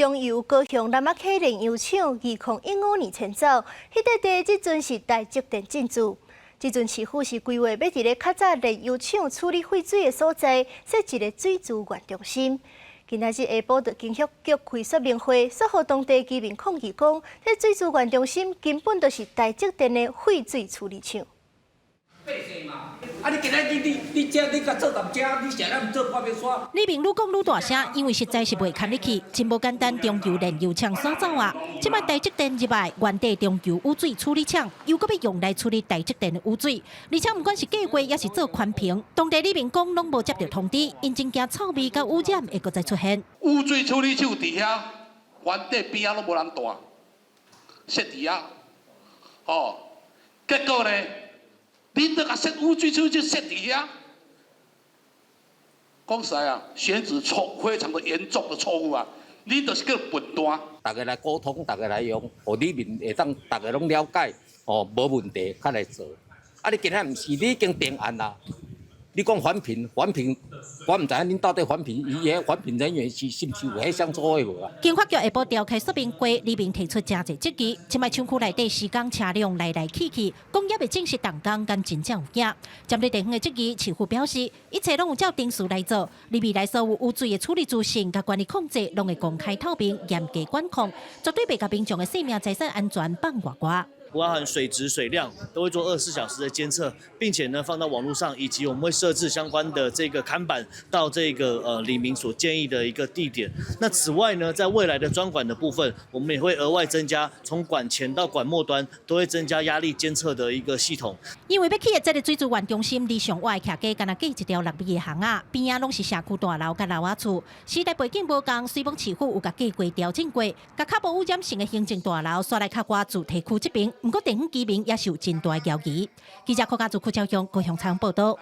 中油高雄南仔溪煉油廠2015年遷走，彼塊地這陣是台積電進駐。這陣市府是規劃欲佇咧較早煉油廠處理廢水的所在，設一个水資源中心。今仔日下晡，就經發局開說明會，煞予當地居民抗議講，這水資源中心根本就是台積電的廢水處理廠。啊！你今仔日你你這你共做淡遮，你啥咱毋做半邊山？里民愈講愈大聲，因為實在是袂堪入去，真無簡單。中油煉油廠徙走啊！這擺台積電入來，原地中油污水處理廠又閣欲用來處理台積電的污水，而且毋管是計劃抑是做寬頻，當地里民講攏無接著通知，𪜶真驚臭味佮污染會閣再出現。污水處理廠佇遐，原地邊仔攏無人住，設佇遐，哦，結果呢？恁都共設污水處理廠設佇遐，講實在啊，選址錯，非常的嚴重的錯誤啊！你就是叫笨蛋。大家來溝通，大家來用，予里民會當大家攏了解，哦，無問題，較來做。啊，你今仔毋是，你已經定案啦。你講環評，環評，我毋知影恁到底環評，伊个環評人員是是毋是有彼項做的無啊？經發局下晡召開說明會，里民提出誠濟質疑。這擺廠區內底施工車輛來來去去，講猶未正式動工，敢真正有影？針對地方的質疑，市府表示，一切攏有照程序來做。佇未來所有污水的處理資訊佮管理控制，攏會公開透明、嚴格管控，絕對袂共民眾的性命財產安全放外外。包含水質、水量都會做24小時的監測，並且呢放到網絡上，以及我們會設置相關的這個看板到這個里民所建議的一個地點。那此外呢，在未來的專管的部分，我們也會額外增加，從管前到管末端都會增加壓力監測的一個系統。因為欲起的這个水資源中心，離上活徛家干焦隔一條6米的巷仔，邊仔攏是社區大樓佮樓仔厝，時代背景無仝，雖罔市府有共計劃調整過，共較無污染性的行政大樓徙來較外住宅區這邊。毋過地方居民也是有真大猶疑。記者柯家祖、柯昭雄高雄採訪報道。